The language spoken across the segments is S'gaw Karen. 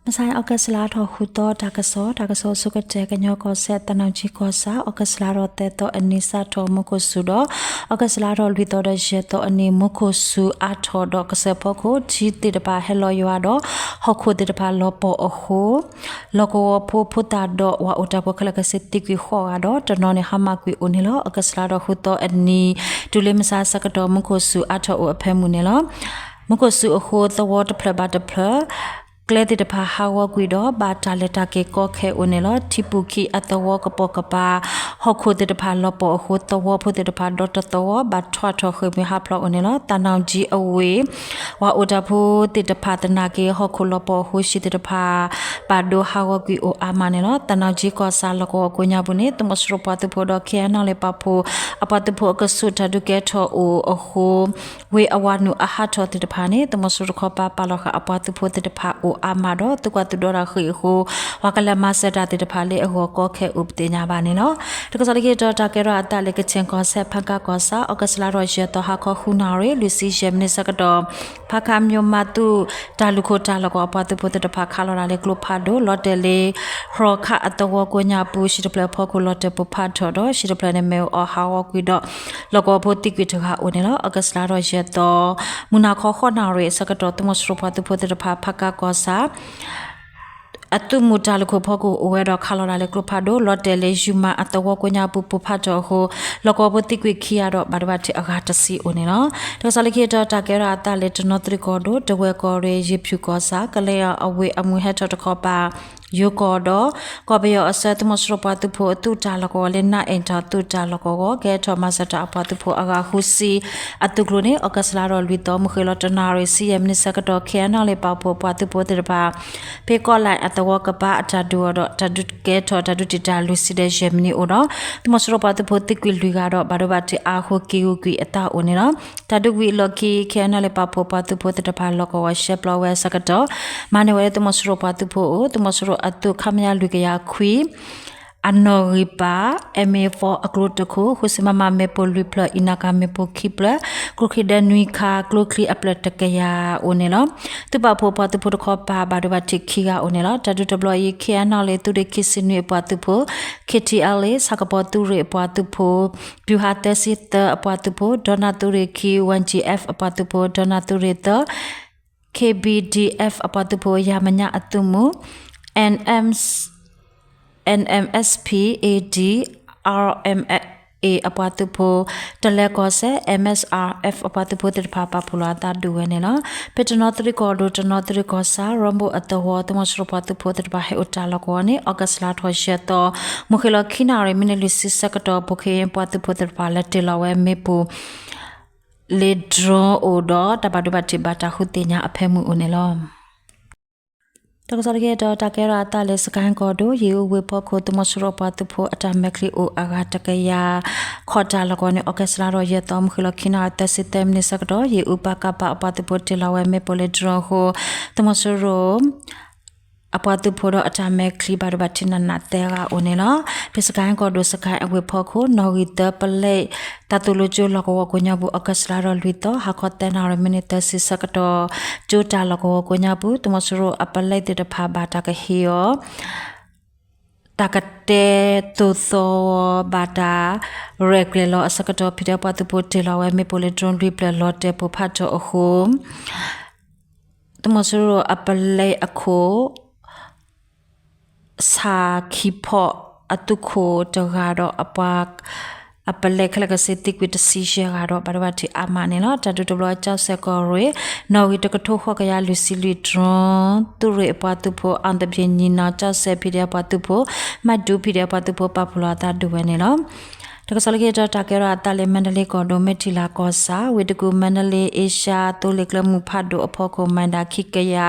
မဆါ August လါထီၣ်ဃုသီ တၢ်ကစီၣ်, တၢ်ကစီၣ်အဆိကတၢၢ် ကညီကီၢ်စဲၣ် သးနီၣ်ကၠံကီၢ်ဆၣ် August လါထီၣ်သၢသီအနံၤ စးထီၣ်မူခိၣ်စူၤဒီး August လါထီၣ်လွံၢ်သီဒီးယဲၢ်သီအနံၤ မူခိၣ်စူၤအါထီၣ်ဒီး ကစၢၢ်ဖီခိၣ်ထံသ့ၣ်တဖၣ်ဟဲလီၤယွၤဒီး ဟီၣ်ခိၣ်သ့ၣ်တဖၣ်လီၤပှီၢ်အဃိ လီၢ်ကဝီၤဖိဖိသၣ်ဒီး ဝၤအိၣ်တၢ်ဖိခဲလၢာ်ခဲဆ့သံကွံာ်ဃိးဂၤဒီး တနီၤန့ၣ်ဟါမၢ်ကွံာ်အိၣ်န့ၣ်လီၤ. August လါထီၣ်ဃုသီအနံၤ တုၤလၢမဆါဆၢကတီၢ် မူခိၣ်စူၤအါထီၣ်အိၣ်အဖၢမုၢ်န့ၣ်လီၤ. မူခိၣ်စူၤအဃိ သဝီတဖျၢၣ်ဘၣ်တဖျၢၣ် ကျဲသ့ၣ်တဖၣ်ဟးဂီၤကွံာ်ဒီး ဘၣ်တၢ်လဲၤတၢ်က့ၤကီခဲအိၣ်န့ၣ်လီၤ. ထံပူၤခံအသဝီကပိာ်ကပၤ ဟီၣ်ခိၣ်သ့ၣ်တဖၣ်လီၤပှီၢ်အဃိ သဝီဖိသ့ၣ်တဖၣ်ဒီတသဝီ ဘၣ်ထွဲထီၣ်ဃ့ၢ်မှံဟးဖျိးအိၣ်န့ၣ်လီၤ. သးနီၣ်ကၠံအဝ့ၢ် ဝၤအိၣ်တၢ်ဖိသ့ၣ်တဖၣ်သနာ်က့ ဟီၣ်ခိၣ်လီၤပှီၢ်အဃိ ဟံၣ်သ့ၣ်တဖၣ် ဘၣ်ဒိဟးဂီၤကွံာ်အိၣ်အါမးန့ၣ်လီၤ. သးနီၣ်ကၠံကီၢ်ဆၣ်လီၢ်ကဝီၤကိးညါပူၤန့ၣ် သုးမီၤစိရိၤပှၤသုးဖိဒီး ခ့ၣ်အဲၣ်နီၣ်လ့ၣ်ပာ်ဖှိၣ် အပှၤသုးဖိအကဆူးတၢ်ဒုးကဲထီၣ်အိၣ်အဃိ ဝ့ၢ်အဝၤနုာ်အဟးထီၣ်သ့ၣ်တဖၣ်န့ၣ် သုးမီၤစိရိၤတခီပၤ ပာ်လီၤဃာ်အပှၤသုးဖိသ့ၣ်တဖၣ်အိၣ်အါမးဒီး သုးကွၢ်သုးဒီတၢ်ဃံးအဃိ ပှၤကလဲၤမၤစၢၤတၢ်သ့ၣ်တဖၣ်လၢအဂီၢ်ကီခဲအိၣ်ပသ့ၣ်ညါဘၣ်န့ၣ်လီၤ. တၢ်ကစီၣ်လၢခံတီၤ တၢ်ကဲထီၣ်အသးလၢ ကခၠ့ၣ်ကီၢ်စဲၣ် ဖးကါကီၢ်ဆၣ် August လါထီၣ်ယဲၢ်သီ ဟါခီဃုနၣ်ရံၣ် လွံၢ်ဆံယဲၢ်မံးနံးဆၢကတီၢ် ဖးကါ မၠိၣ်မးသူၣ် တၢ်လူၢ်ခိၣ်တၢ်လီၢ်ကဝီၤအပှၤသုးဖိသ့ၣ်တဖၣ် ခးလီၤတၢ်လၢကျိဖးဒိၣ် လီၤတဲာ်လၢ ဟီၣ်ခးအသဝီကိးညါပူၤ ဟံၣ်တဖျၢၣ်အဖီခိၣ်လီၤတဲာ်ပိၢ်ဖးထီၣ်ဒီး ဟံၣ်တဖျၢၣ်န့ၣ်မ့ၣ်အူအီၣ်ဟးဂီၤကွံာ်ဒီး လီၢ်ကဝီၤဖိသံကွံာ်တဂၤအိၣ်န့ၣ်လီၤ. August လါထီၣ်ယဲၢ်သီ မုၢ်နၤခီဃိးနၣ်ရံၣ်အဆၢကတီၢ် သုးမီၤစိရိၤပှၤသုးဖိသ့ၣ်တဖၣ် ဖးကါကီၢ်ဆၣ် အသုးမုၢ်တၢ်လူၢ်ခိၣ်ဖီခိၣ်အိၣ်ဝဲဒီး ခးလီၤတၢ်လၢကျိဖးဒိၣ် လီၤတဲာ်လၢ ယုၢ်မးအသဝီကိးညါပူၤ ပိၢ်ဖးထီၣ်အဃိ လီၢ်ကဝီၤဖိသံကွံာ်ခံဂၤဒီး ဘၣ်ဒိဘၣ်ထံးအဂၤတဆံအိၣ်န့ၣ်လီၤ. တၢ်ကစီၣ်လၢခံတီၤ တၢ်ကဲထီၣ်အသးလၢ တနီသရံၣ်ကီၢ်ဒိၣ် တဝဲၢ်ကီၢ်ရ့ၣ် ယ့ၣ်ဖၠူၣ်ကီၢ်ဆၣ် ကလဲၤအီၤအဝ့ၢ်အမုၢ်ဟဲထီၣ်တခီပၤ ယိၤကီၢ်ဒီး ကီၢ်ပယီၤအဆၢ သုးမီၤစိရိၤပှၤသုးဖိအသုးတၢ်လီၢ်ကဝီၤလၢ နၢ်အ့ၣ်တီၢ်သုးတၢ်လီၢ်ကဝီၤ ကဟဲထီၣ်မၤစၢၤတၢ်အပှၤသုးဖိအဂၤဃုဆံ အသုးကျိၤန့ၣ် August လါထီၣ်လွံၢ်သီ မုၢ်ဃ့ၢ်လီၤတနၣ်ရံၣ် ဆံယဲၢ်မံးနံးဆၢကတီၢ် ခ့ၣ်အဲၣ်နီၣ်လ့ၣ်ပာ်ဖှိၣ်ပှၤသုးဖိသ့ၣ်တဖၣ် ဖဲကီၢ်လဲၣ်အသဝီကပၤအတၢ်ဒုးအီၤဒီး တၢ်ဒုးကဲထီၣ်တၢ်ဒုးတံာ်တာ်လွံၢ်ဆံဒီးယဲၢ်မံးနံးအိၣ်ဒီး သုးမီၤစိရိၤပှၤသုးဖိသံကွံာ်လွံၢ်ဂၤဒီး ဘၣ်ဒိဘၣ်ထံးအါအဃိ က့ၤဂုာ်ကွံာ်အသးအိၣ်န့ၣ်လီၤ. တၢ်ဒုးဝံၤအလီၢ်ခံ ခ့ၣ်အဲၣ်နီၣ်လ့ၣ်ပာ်ဖှိၣ်ပှၤသုးဖိသ့ၣ်တဖၣ် လီၢ်ကဝီၤရှဲပျီဝဲအဆၢကတီၢ် မၤန့ၢ်ဝဲလၢသုးမီၤစိရိၤပှၤသုးဖိအအိၣ် သုးမီၤစိရိၤအသုး ခမရ လွံၢ်ကယၤခွံ အနီၣ်ဂံၢ်ပၤ အမ်အ့ four အကျိတခိၣ် ဃုဆံ မမ မ့ၣ်ပိၢ်လွံၢ်ဖျၢၣ် အံၤနါကၤမ့ၣ်ပိၢ်ခံဖျၢၣ် ကျိချံဒၢနွံခါ ကျိချံအဖျၢၣ်တကယၤအိၣ်န့ၣ်လီၤ. သုးပာ်ဖှိၣ်ပှၤသုးဖိတခီပၤ ဘၣ်ဒိဘၣ်ထံးခံဂၤအိၣ်န့ၣ်လီၤ. တၢ်ဒုးတဘျီအံၤ ခ့ၣ်အဲၣ်နီၣ်လ့ၣ်သုးရ့ၣ်ခံဆံနွံအပှၤသုးဖိ ခ့ၣ်ထံၣ်အဲလ်အ့ၣ် ဆၣ်ကပီၤသုးရ့ၣ်အပှၤသုးဖိ ပျူၤဟးသၢဆံသၢအပှၤသုးဖိ ဒီနၣ်သုးရ့ၣ်ခံ ဝဲၣ်ကၠံအ့ၣ် အပှၤသုးဖိ ဒီနၣ်သုးရ့ၣ်သၢ ခ့ၣ်ဘံၣ်ဒံၣ်အ့ၣ် အပှၤသုးဖိ ယၤမညါအသုးမုၢ် NMS NMSP AD RMA အပှၤသုးဖိ တလဲၤကီၢ်စဲၣ် MSRF အပှၤသုးဖိသ့ၣ်တဖၣ် ပာ်ဖှိၣ်လီၤအသးဒုးဝဲန့ၣ်လီၤ. ဖဲတနီသရံၣ်ကီၢ်ဒိၣ် တနီသရံၣ်ကီၢ်ဆၣ် ရီဘိၣ်အသဝီ သုးမီၤစိရိၤပှၤသုးဖိသ့ၣ်တဖၣ် ဟဲအိၣ်တၢ်လီၢ်ကဝီၤန့ၣ် August လါထီၣ်ယဲၢ်သီ မုၢ်ဃ့ၢ်လီၤခံနၣ်ရံၣ် မံးနံးလွံၢ်ဆံဆၢကတီၢ် ဘိၣ်ခ့ၣ်ပှၤသုးဖိသ့ၣ်တဖၣ် လဲၤတ့ၢ်လီၤဝဲမ့ၣ်ပိၢ် လၢ drone အိၣ်ဒီး တၢ်ဘၣ်ဒိဘၣ်ထံးဘၣ်တၢ်ဃုသ့ၣ်ညါအဖၢမုၢ်အိၣ်န့ၣ်လီၤ. တၢ်ကစီၣ်လၢခံတီၤ တၢ်ကဲထီၣ်အသးလၢ စကဲၣ်ကီၢ်ဒိၣ် ယ့ၣ်အူဝ့ၢ်ဖီခိၣ် သုးမီၤစိရိၤအပှၤသုးဖိအတၢ်မဲာ်ချံအိၣ်အဂၤတကယၤ ခီၣ်တၢ်လီၢ်ကဝီၤန့ၣ် August လါထီၣ်ယဲၢ်သီ မုၢ်ဃ့ၢ်လီၤခံနၣ်ရံၣ် သၢဆံသၢမံးနံးဆၢကတီၢ် ယ့ၣ်အူပကဖ အပှၤသုးဖိတ့ၢ်လီၤဝဲမ့ၣ်ပိၢ်လၢ drone အဃိ သုးမီၤစိရိၤ အပှၤသုးဖိဒီးအတၢ်မဲာ်ချံဘၣ်ဒိဘၣ်ထံးနးနးသၢဂၤအိၣ်န့ၣ်လီၤ. ဖဲစကဲၣ်ကီၢ်ဒိၣ် စကဲၣ်အဝ့ၢ်ဖီခိၣ် နီၣ်ဂံၢ်သၢပလဲၣ် တၢ်သိၣ်လိကၠိလီၢ်ကဝီၤကိးညါပူၤ August လါထီၣ်လွံၢ်သီ ဟါခီသၢနၣ်ရံၣ် မံးနံးသၢဆံဆၢကတီၢ် ကၠိတၢ်လီၢ်ကဝီၤကိးညါပူၤ သုးမီၤစိရိၤအပလဲၣ်သ့ၣ်တဖၣ်ဘၣ်တၢ်ကဟ့ၣ်အီၤ တၢ်ကတဲသိၣ်သီ ဘၣ်တၢ်ရဲၣ်ကျဲၤလီၤအဆၢကတီၢ် ဖံးဒဲးပှၤသုးဖိတ့ၢ်လီၤဝဲမ့ၣ်ပိၢ်လၢ drone လွံၢ်ဖျၢၣ်လီၤတဲာ်ပိၢ်ဖးထီၣ်အဃိ သုးမီၤစိရိၤအပလဲၣ်အခိၣ် ဆၣ်ခံဖီၣ်အသုးခိၣ်တဂၤဒီး အပှၤအပလဲၣ်ခဲလၢာ်ခဲဆ့သံကွံာ်တဆံယဲၢ်ဂၤဒီး ဘၣ်ဒိဘၣ်ထံးအါမးန့ၣ်လီၤ. တၢ်ဒုးတဘျီ ကၠီၣ်စဲၣ်ကီၢ်ရ့ၣ် နီၣ်ဂံၢ်တကထိဃိးကယၤလွံၢ်ဆံလွံၢ် drone သုးရ့ၣ်အပှၤသုးဖိ အောင်သဖြင့် ညီနောင် ကၠီၣ်စဲၣ် ဖံးဒဲးအပှၤသုးဖိ မၢဒူ ဖံးဒဲးအပှၤသုးဖိ ပာ်ဖှိၣ်လီၤအသးဒုးဝဲန့ၣ်လီၤ. တၢ်ကစီၣ်လၢခံတီၤ တၢ်ကဲထီၣ်အသးလၢ မါဒလ့ကီၢ်ဒိၣ် မဲၢ်ထံလၤကီၢ်ဆၣ် ဝ့ၢ်တကူၣ် မါဒလ့ အ့ရှါသိလ့ၣ်ကျဲမုၢ်ဖးဒိၣ်အဖီခိၣ် မံဒၣ်ခံကယၤ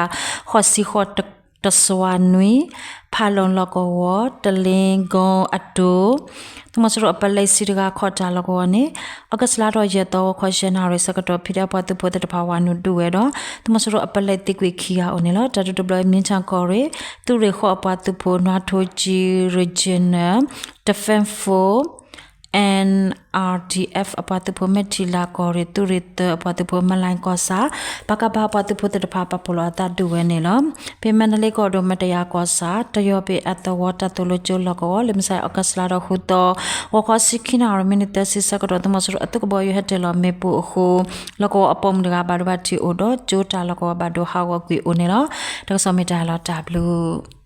ဃိးဆံဃိး တစွၤနွံ ဖးလီၤလီၢ်ကဝီၤ တလ့ကီအတိၤ သုးမီၤစိရိၤအပလဲၣ်ဆံတဂၤခီၣ်တၢ်လီၢ်ကဝီၤန့ၣ် August လါထီၣ်ယဲၢ်သီ ဂီၤခီယဲၢ်နၣ်ရံၣ်ဆၢကတီၢ် ဖံးဒဲးအပှၤသုးဖိသ့ၣ်တဖၣ် ဝၤနုာ်ဒုးဝဲဒီး သုးမီၤစိရိၤအပလဲၣ်သံကွံာ်ခံဂၤအိၣ်န့ၣ်လီၤ. တၢ်ဒုးတဘျီ မ့ၣ်ထၣ်ကီၢ်ရ့ၣ် သုးရ့ၣ်ဃိးအပှၤသုးဖိ နွါထိကံ Regional Defense Force N R D F အပှၤသုးဖိ မဲၢ်ထံလါကီၢ်ရ့ၣ် သုးရ့ၣ်သၢအပှၤသုးဖိ မၢလၢ်ကီၢ်ဆၣ် ပကဖ အပှၤသုးဖိသ့ၣ်တဖၣ် ပာ်ဖှိၣ်လီၤအသးဒုးဝဲန့ၣ်လီၤ. ဖဲမါတလ့ကီၢ်ဒိၣ် မတယၤကီၢ်ဆၣ် တယီၤဘ့ၣ်အသဝီ တၢ်သိၣ်လိကၠိလီၢ်ကဝီၤ လၢမုၢ်ဆါ August လါဒီးဃုသီ ဂီၤခီဆံခံနၣ်ရံၣ် မံးနံးသၢဆံဆၢကတီၢ် သုးမီၤစိရိၤအသုးကဘီယူၤဟဲတ့ၢ်လီၤမ့ၣ်ပိၢ်အဃိ လီၢ်ကဝီၤအပိာ်မုၣ်တဂၤ ဘၣ်ဒိဘၣ်ထံးအိၣ်ဒီး ကၠိတၢ်လီၢ်ကဝီၤဘၣ်ဒိဟးဂီၤကွံာ်အိၣ်န့ၣ်လီၤ. တၢ်ကစီၣ်မ့ၢ်တၢ်လီၤတၢ်ဘျုး